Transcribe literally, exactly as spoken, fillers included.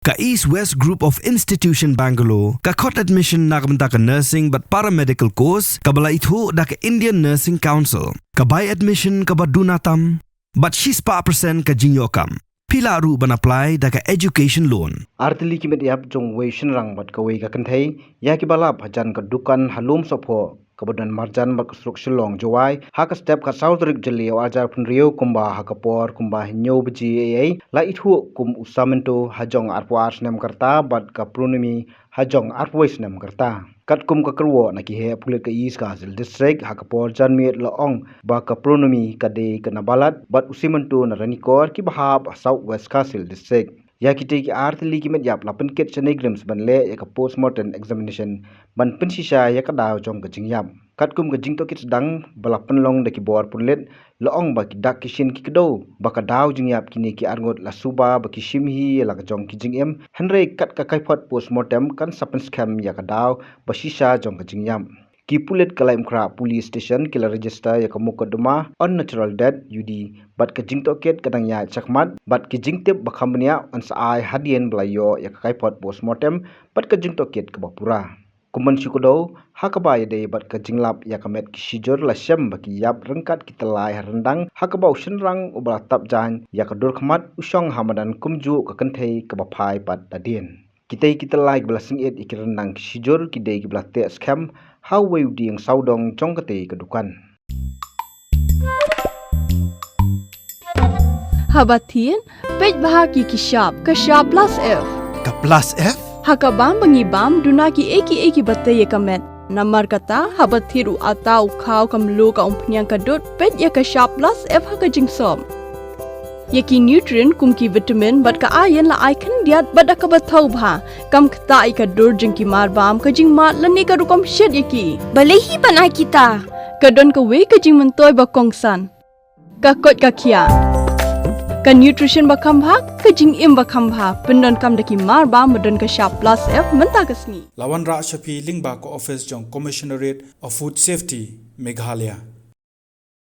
Ka East West Group of Institution Bangalore ka khot admission na ka bynta ka nursing bad paramedical course kaba la ithuh da ka Indian Nursing Council. Ka bai admission kaba duna tam bad shispah percent ka jingïoh kam. Phi lah ruh ban apply da ka education loan. Artylli ki met ïap jong uwei u shynrang bad kawei ka kynthei ïa kiba lap hajan ka dukan ha Lumsohphoh kaba don marjan bad ka surok Shillong Jowai ha ka step ka saw tarik Jylliew arhajar phew hynriew kumba ha ka por kumba hynñiew baje eiei la ithuh kum u Samento hajong arphew ar snem ka rta bad ka Purnami hajong arphew wei snem ka rta. Katkum ka kyrwoh na ki heh pulit ka East Khasi Hills District ha ka por janmiet la ong ba ka Purnami ka dei ka Nabalat bad u Samento na Ranikor kiba hap ha South West Khasi Hills District. Ïa kitei ki artylli ki met ïap la pynkit sha NEIGRIHMS ban leh ïa ka postmortem examination ban pynshisha ïa ka daw jong ka jingïap. Katkum ka jingtohkit sdang ba la pynlong da ki bor pulit, la ong ba ki dak ki shin ki kdew ba ka daw jingïap kine ki arngut la suba ba ki shim hi ïa la ka jong ki jingim, hynrei kat ka kaiphod postmortem kan sa pynskhem ïa ka daw ba shisha jong ka jingïap. Ki pulit ka Laitumkhrah Police Station ki la register ïa ka mukotduma on natural death, U D, bad ka jingtohkit ka dang ïaid shakhmat bad ki jingtip ba kham bniah yn sa ai hadien ba la ïoh ïa ka kaiphod postmortem bad ka jingtohkit kaba pura. Kum ban shu kdew ha kaba ïadei bad ka jinglap ïa ka met ki shijur, la shem ba ki ïap ryngkat ki tyllai ha ryndang ha kaba u shynrang uba la tap jaiñ ïa ka dur khmat u shong ha madan kumjuh ka kynthei kaba phai pat nadien. Kitei ki tyllai kiba la sngewit ïa ki ryndang ki shijur ki dei kiba la teh skhem ha uwei u dieng sawdong jong katei ka dukan. Haba thied, peit bha ki ki shap, ka shap plus F. Ka plus F? Ha ka bam ba ngi bam, duna kiei kiei kiba tei ïa ka met. Namar kata, haba thied u atta, u khaw, ka mluh, ka umphniang, ka dud, peit ïa ka shap plus F ha ka jingsop. Ïa ki nutrient kum ki vitamin bad ka iron la ai khyndiat bad da kaba thaw bha. Kam ktah ïa ka dur jong ki marbam, ka jingmad lane ka rukom shet ïa ki. Balei hi ban ai kita? Ka don kawei ka jingmyntoi ba kongsan. Ka koit ka khiah. Ka nutrition ba kham bha, ka jingim ba kham bha. Pyndonkam da ki marbam ba don ka shap plus F mynta ka sngi. La wanrah sha phi lyngba ka office jong Commissionerate of Food Safety, Meghalaya.